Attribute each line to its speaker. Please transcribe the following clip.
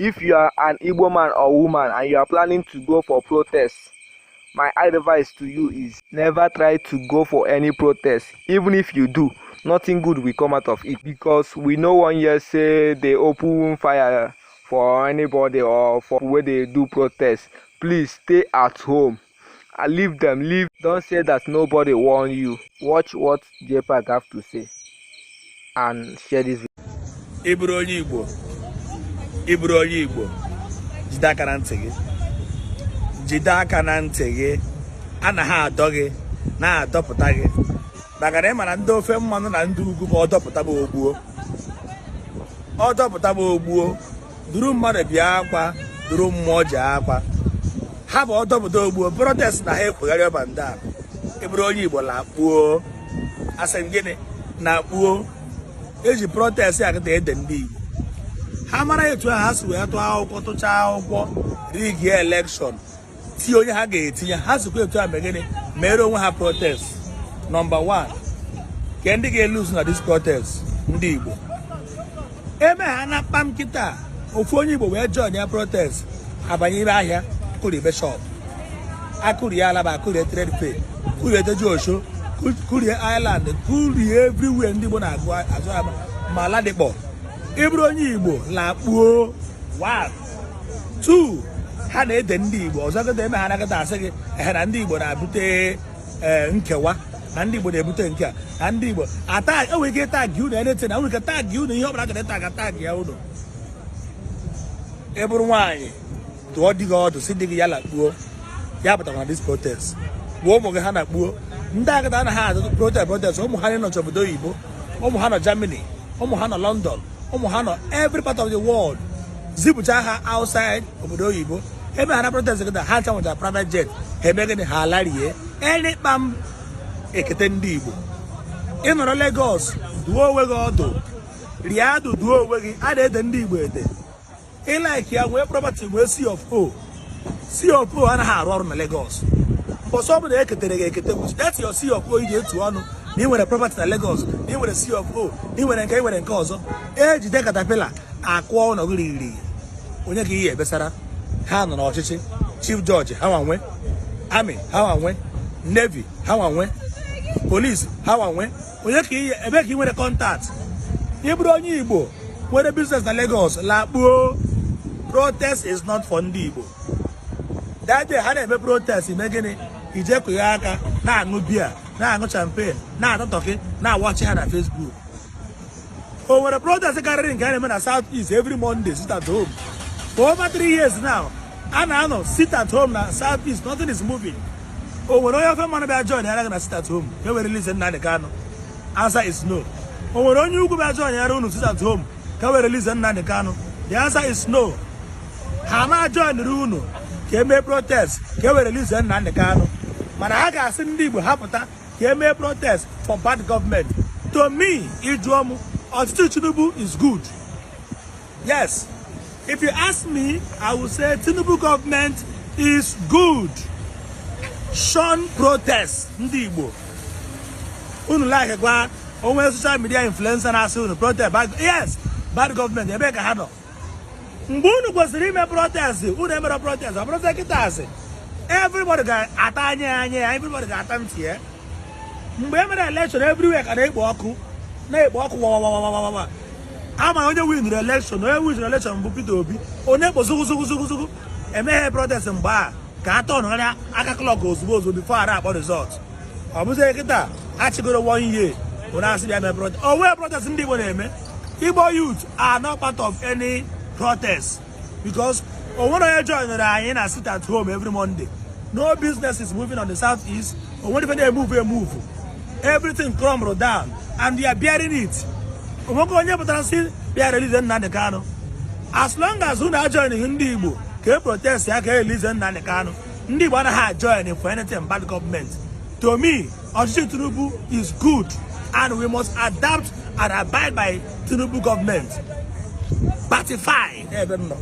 Speaker 1: If you are an Igbo man or woman and you are planning to go for protest, my advice to you is never try to go for any protest. Even if you do, nothing good will come out of it, because we no wan hear say they open fire for anybody or for wey dey do protest. Please stay at home and leave them leave. Don't say that nobody warn you. Watch what JPAC have to say and share this video.
Speaker 2: Ị bụrụ onye Igbo, ị bụrụ onye Igbo, jide aka na ntị gị, jide aka na ntị gị. Anaghị adọ gị na-adọpụta gị, maka na ị mara ndị ofe mmanụ na ndị ugwu bụ ọdọpụta bụ ogbuo, ọdọpụta bụ ogbuo. Duru mmadụ bịa akwa, duru mmụọ ji akwa ha bụ ọdọpụta ogbuo. Protest na ha ekwegharị ọba ndị a. Ị bụrụ onye Igbo, lakpuo. Asị m gịnị? Na-kpuo. Eji protest a kịta ede ndị Igbo. Ha mara etu ahụ ha si wee tụọ akwụkwọ, tụchaa akwụkwọ, rigie election, tinye onye ha ga-etinye. Ha sikwa etu a mee gịnị? Mere onwe ha protest. Number 1, ke ndị ga-elose na this protest? Ndị Igbo. Eme ha na mkpam kịta, ofu onye Igbo wee join ya protest, abanye ime ahịa, kụribe shop, akụrie Alaba, akụrie Trade Fair, kụrie Tejuosho, kụrie Island, kụrie everywhere ndị Igbo na-agụ azụ ama ma Ladipo. Ịbụrụ onye Igbo, lakpuo. 1, 2, ha na-ede ndị Igbo ọzọ kịta. Eme ha nakịta, asị gị ehe na ndị Igbo na-ebute nkewa, na ndị Igbo na-ebute nke a, na ndị Igbo ata. Enwere ike tag unu anything, na enwere ike tag unu ihe ọbụla chọrọ ịtag, tag ya unu. Ị bụrụ nwaanyị, dụọ di gị ọdụ, si di gị ya lakpuo, ya pụtara na this protest. Gbuo ụmụ gị, ha na-kpuo. Ndị agada anaghị azụ protest, protest. Ụmụ ha nọ obodo oyibo, ụmụ ha nọ Germany, ụmụ ha nọ London, ụmụ ha nọ every part of the world. Zipụcha ha outside obodo oyibo. Ebe ha na protest kịta, ha ncha nwechara private jet. Ha eme gịnị? Ha alarie enikpam ekete. Ndị Igbo, ị nọrọ Lagos, duo onwe gị ọdụ, rie adụ, duo onwe gị. A na-ede ndị Igbo ede. Ịlike ya, nwee property, nwee C of O. C of O anaghị arụ ọrụ na Lagos. Mbọsọ ọbụla eketere gị ekete, that's your C of O. Iji etu ọnụ na ị nwere property na Lagos, na ị nwere C of O, na ị nwere nke, ị nwere nke ọzọ, ejide caterpillar akụọ ụlọ gị riri. Onye ka ihe ebesara? Ha nọ n'ọchịchị. Chief judge ha nwanwe, army ha nwanwe, navy ha nwanwe, police ha nwanwe. Onye ka ihe ebe ka ị nwere contact? Ị bụrụ onye Igbo nwere business na Lagos, lakpuo. Protest is not for ndị Igbo. That day ha na-eme protest, ime gịnị? Ije kụghe aka, na-aṅụ biya, na-aṅụ champagne, na-ata turkey, na-awatch ha na Facebook. O nwere protest karịrị nke a na-eme na South East every Monday, sit at home? For over 3 years now, a na-anọ sit at home na South East. Nothing is moving. O nwere onye ofe mmanụ bịa join ya na sit at home ka e were release Nnamdi Kanu? Answer is no. O nwere onye ugwu bịa join ya unu sit at home ka e were release Nnamdi Kanu? The answer is no. Ha ma joinere unu ka emee protest ka e were release Nnamdi Kanu, mana ha ga-asị ndị Igbo ha pụta ka emee protest for bad government. To me, ịjụọ m, ọchịchị Tinubu is good. Yes, if you ask me, I will say Tinubu government is good. Shun protest. Ndị Igbo, unu like gwa onwe social media influencer na-asị unu protest bad, yes, bad government. Ebe ka ha nọ mgbe unu kwesịrị ime protest, unu emere protest. Ọ bụrụzie kịta asị everybody ga-ata anya anya ya, everybody ga-ata ntị ya. Mgbe e mere election, everywhere ka na-ekpo ọkụ, na-ekpo ọkụ wawawawawawa. Ama onye winere election. Onye winere election bụ Peter Obi. Onye ekpo zugu zugu zugu zugu. Emeghe protest mgbe a ka a tọnụgharịa aka clock ozugbo ozugbo before ara akpọ result. Ọ bụzie kịta achịgoro one year, onye asị bịa mee protest. O nwee protest ndị Igbo na-eme? Igbo youth are not part of any protest, because o nwere onye joinere anyị na sit at home every Monday. No business is moving on the South East. O nwere ife na-emove emove. Everything crumbled down and we are bearing it. Onweke onye pụtara si bịa release Nnamdi Kanu? As long as unu ajoin ndị Igbo ka e protest ya ka e release Nnamdi Kanu, ndị Igbo anaghị ajoin for anything bad government. To me, ọchịchị Tinubu is good and we must adapt and abide by Tinubu government. Party 5 ebe m nọ.